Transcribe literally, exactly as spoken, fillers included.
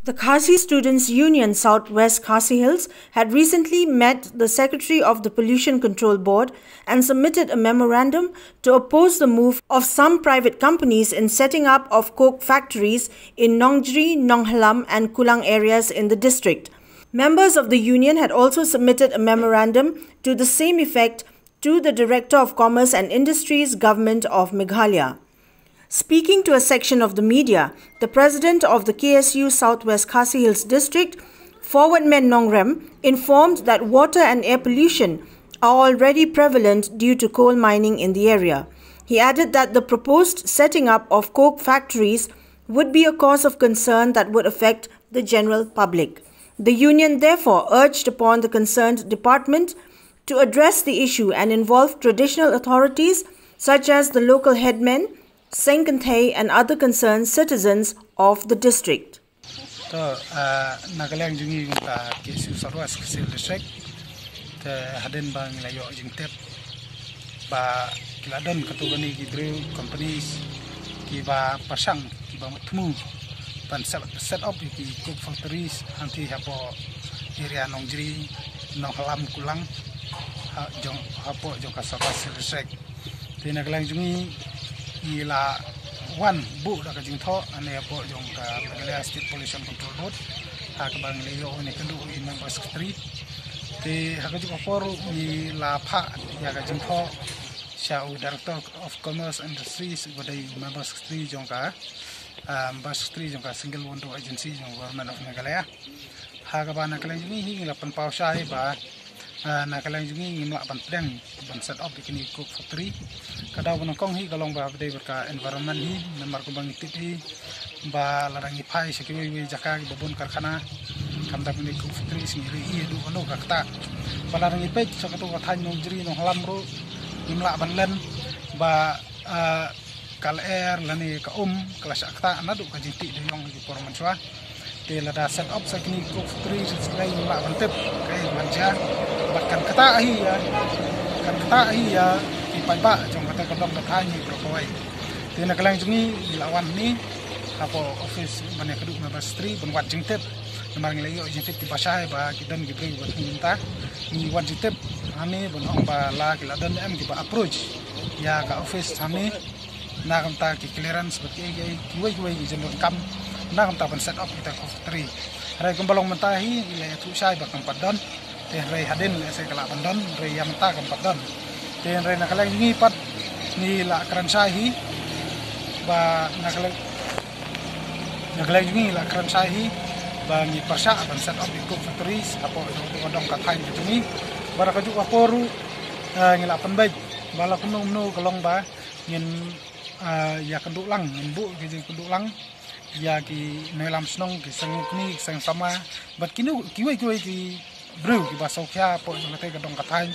The Khasi Students Union Southwest Khasi Hills had recently met the secretary of the Pollution Control Board and submitted a memorandum to oppose the move of some private companies in setting up of coke factories in Nongjri, Nonghalam and Kulang areas in the district. Members of the union had also submitted a memorandum to the same effect to the Director of Commerce and Industries, Government of Meghalaya. Speaking to a section of the media, the president of the K S U Southwest Khasi Hills District, Forwardman Nongrem, informed that water and air pollution are already prevalent due to coal mining in the area. He added that the proposed setting up of coke factories would be a cause of concern that would affect the general public. The union therefore urged upon the concerned department to address the issue and involve traditional authorities such as the local headmen, Seng Kynthei and other concerned citizens of the district. To, ah, na ka liang jong ngi ka K S U Southwest Khasi Hills District, te hadien ba ngi la ïoh jingtip ba ki la don katto katne ki briew, companies, ki ba pyrshang, ki ba mut thmu ban set, set up ki coke factories hangtei hapoh area Nongjri, Nonghalam, Kulang, ha, jong, hapoh jong ka Southwest Khasi Hills District. Te na ka liang jong ngi, ngi la wan buh da ka jingthoh, ane hapoh jong ka Meghalaya State Pollution Control Board, ha kaba ngi la ïoh ne kynduh i member secretary. Te ha kajuh ka por ngi la phah ïa ka jingthoh sha u Director of Commerce and Industries, ba dei u member secretary jong ka, ah, member secretary jong ka Single Window Agency jong Government of Meghalaya. Ha kaba na ka liang jong ngi hi ngi la pynpaw shai ba, ah, na ka liang jong ngi ngim lah ban pdiang ban set up ïa kine coke factory. Ka daw ba nyngkong hi ka long ba dei bad ka environment hi, namar kumba ngi tip hi ba lada ngi phai sha kiwei kiwei jaka kiba bun karkhana, khamtam kine coke factory, ngi ri ïa duh kano ka ktah. Ba lada ngi peit sha kato ka thaiñ Nongjri, Nonghalam ruh ngim lah ban len ba, ah, ka lyer lane ka um ka la shah ktah naduh ka jingtih da ïong ha ki por mynshuwa. Te lada set up sa kine coke factory, sa kine ngim lah ban tip kaei ban jia. Bad kan ktah hi ïa, kan ktah hi ïa ki paidbah jong kata ka dong ka thaiñ hi baroh kawei. Te na ka liang jong ngi ngi la wan hangne hapoh office ban ïakynduh member secretary ban wad jingtip. Namar ngi la ïoh jingtip kiba shai ba ki don ki briew kiba thmu mynta. Ngi wad jingtip hangne ban ong ba la ki la don em kiba approach ïa ka office hangne. Na ka bynta ki clearance bad kiei kiei, kiwei kiwei ki jingdonkam na ka bynta ban set up kita ki factory. Hynrei kumba long mynta hi ngi la ïathuh shai ba kam pat don. Te hynrei hadien lehse ka lah ban don, hynrei ïa mynta kam pat don. Te hynrei na ka liang jong ngi pat ngi la kren shai hi ba na ka liang, na ka liang jong ngi la kren shai hi ba ngi pyrshah ban set up ïa ki coke factories hapoh jong ka dong ka thaiñ ka jong ngi. Bad ha kajuh ka por ruh, eh, ngi la pynbeit ba la kumno kumno ka long ba ngin, ah, ïakynduh lang, ngin buh ki jingkynduh lang ïa ki nongïalam shnong, ki seng ukni, ki seng samla bad kino kiwei kiwei ki briew kiba sngewkhia hapoh jong katei ka dong ka thaiñ.